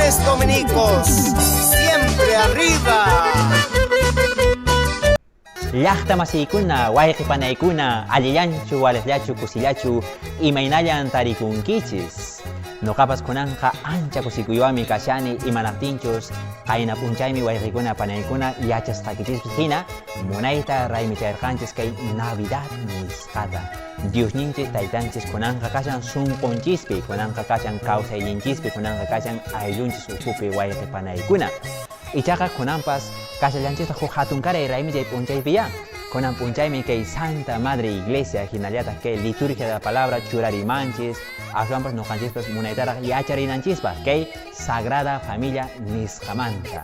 Predicadores Dominicos, siempre arriba. Llaqta masiykuna, wayqi panaykuna, allillanchu, waliqllachu, kusillachu, imaynallan tarikunkichis. Noqapas kunanqa ancha kusikuywanmi kashani imanaqtinchus qayna p'unchaymi wayqikuna panaykuna yachasqaykichispis hina munayta raymichayarqanchis kay Navidad nisqata. Diosninchis taytanchis kunanqa kashan sunqunchispi, kunanqa kashan kawsayninchispi, kunanqa kashan ayllunchis ukhupi wayqi panaykuna. Ichaqa kunanpas kashallanchistaq huk hatunkaray raymichay p'unchaypiyá. Kunan p'unchaymi kay Santa Madre Iglesia hinallataq kay Liturgia de la Palabra churarimanchis, aswanpas nuqanchispas munaytaraq yacharinanchispaq kay Sagrada Familia nisqamanta.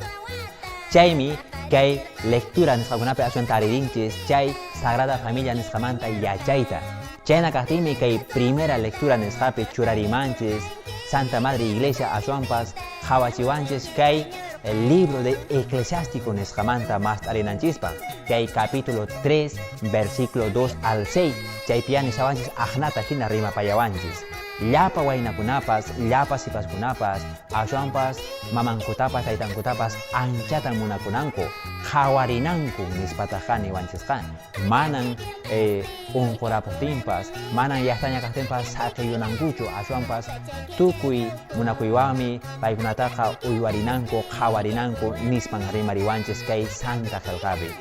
Chaymi kay lectura nisqakunapi aswan taririnchis chay Sagrada Familia nisqamanta yachayta. Chayna kaqtinmi kay primera lectura nisqapi churarimanchis Santa Madre Iglesia aswanpas qhawachiwanchis kay libro de Eclesiástico nisqamanta mast'arinanchispaq, kay capítulo 3, versículo 2 al 6, chaypiyá nishawanchis aqnata hina rimapayawanchis. Llapa waynakunapas, llapa sipaskunapas, aswanpas mamankutapas taytankutapas anchatan munakunanku, qhawarinanku nispataqqa niwanchisqa. Manan unqurapuqtinpas, manan llaqtaña kaqtinpas saqiyunankuchu, aswanpas tukuy munakuywanmi paykunataqa uywarinanku, qhawarinanku nispan rimariwanchis kay Santa Qelqapi.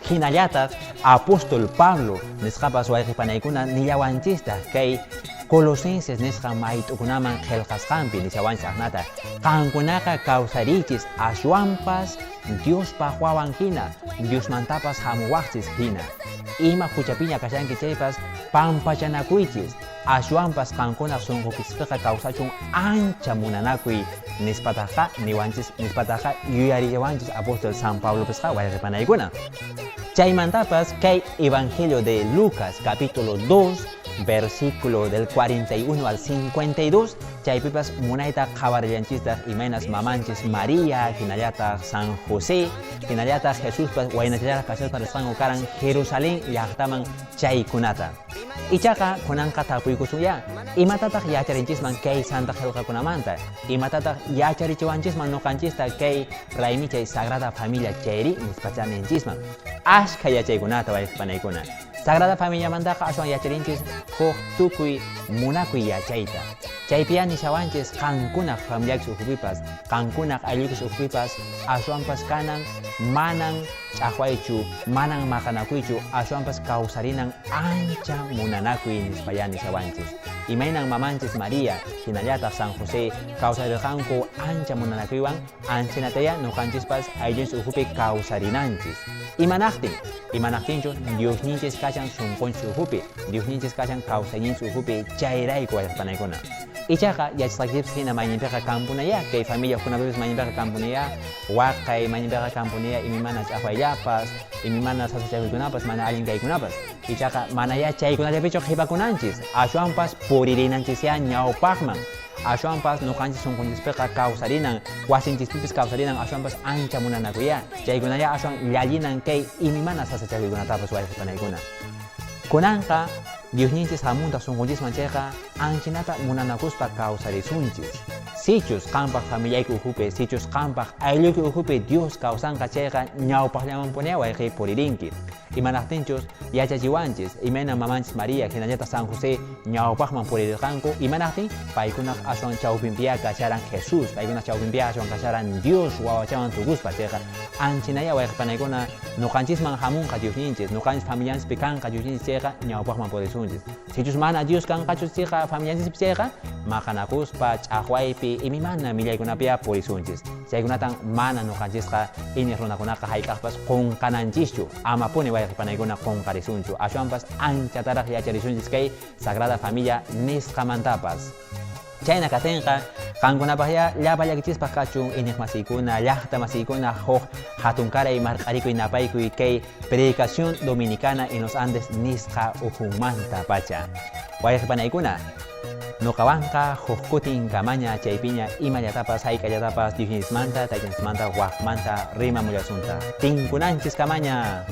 Hinallataq apóstol Pablo nisqapas wayqe panaykuna nillawanchistaq kay Colosenses nisqa mayt'ukunaman qelqasqanpi nishawanchis aqnata, qankunaqa kawsariychis aswanpas Diospaq wawan hina, Diosmantapas hamuwaqchis hina. Ima huchapiña kashanki chaypas pampachanakuychis, aswanpas qankunaq sunqukichispiqa kawsachun ancha munanakuy nispataqqa niwanchis, nispataqqa yuyarillawanchis apóstol San Pablopisqa wayqe panaykuna. Chaymantapas kay Evangelio de Lucas capítulo 2 versículo del 41 al 52 chaypipas munayta qhawarillanchistaq imaynas mamanchis María hinallataq San José hinallataq Jesuspas waynachallaraq kashaspa risqanku karan Jerusalén llaqtaman chaykunata. Ichaqa kunanqa tapuykusunyá, imatataq yacharinchisman kay santa qelqakunamanta? Imatataq yacharichiwanchisman nuqanchista kay raymichay Sagrada Familia chayri nispachá ninchisman? Askha yachaykunata wayqe panaykuna. Sagrada Familiamantaqa aswan yacharinchis huk tukuy munakuy yachayta. Chaypiyá nishawanchis qankunaq familiaykis ukhupipas, qankunaq ayllukis ukhupipas aswanpas kanan manan ch'aqwaychu, manan maqanakuychu, aswanpas kawsarinan ancha munanakuy nispayá nishawanchis. Imaynan mamanchis María hinallataq San José kawsarirqanku ancha munanakuywan, anchinatayá nuqanchispas ayllunchis ukhupi kawsarinanchis. Imanaqtin? Imanaqtinchus Diosninchis kashan sunqunchis ukhupi, Diosninchis kashan kawsayninchis ukhupi, chayrayku wayqepanaykuna. Ichaqa yachasqaykichis hina mayninpiqa kampunayá, kay familia ukhukunapipis mayninpiqa kampunayá, waqay, mayninpiqa kampunayá imaymana ch'aqwayllapas, imaymana sasachakuykunapas, mana allin kaykunapas. Ichaqa manayá chaykunallapichu qhipakunanchis, aswanpas puririnanchisyá ñawpaqman. Aswanpas nuqanchis sunqunchispiqa kawsarinan, wasinchispipis kawsarinan, aswanpas ancha munanakuyá. Chaykunalla aswan llallinan kay imaymana sasachakuykunatapas wayqepanaykuna. Kunanqa Diosninchis hamunta sunqunchisman chayqa anchinata munanakuspa kawsarisunchis. Sichus qanpaq familiayki ukhupi, sichus qanpaq aylluyki ukhupi Dios kawsanqa chayqa ñawpaqllamanpuniyá wayqey puririnki. Imanaqtinchus yachachiwanchis imaynan mamanchis María hinallataq San José ñawpaqman puririrqanku, imanaqtin paykunaq aswan chawpinpiyá kasharan Jesús, paykunaq chawpinpiyá aswan kasharan Dios wawachawan tukuspa chayqa anchinayá wayqepanaykuna nuqanchisman hamunqa Diosninchis, nuqanchis familianchispi kanqa Diosninchis chayqa ñawpaqman purisunchis. Sichus mana Dios kanqachu chayqa familianchispi chayqa maqanakuspa, ch'aqwaypi, imaymana millaykunapiyá purisunchis. Chaykunatan mana nuqanchisqa iñiq runakunaqa hayk'aqpas qunqananchischu, amapuni wayqepanaykuna qunqarisunchu, aswanpas anchataraq yacharisunchis kay Sagrada Familia nisqamantapas. Chayna katinqa, qankunapaqyá llapa llakichispaq kachun iñiqmasiykuna, llaqtamasiykuna huk hatunkaray marq'arikuy napaykuy kay Predicación Dominicana en los Andes nisqa ukhunmantapacha. Wayqepanaykuna, nuqawanqa huk kutin kamaña chaypiña imallatapas hayk'allatapas Diosninchismanta, Taytanchismanta wakmanta rimamullasuntaq. Tinkunanchis kamaña!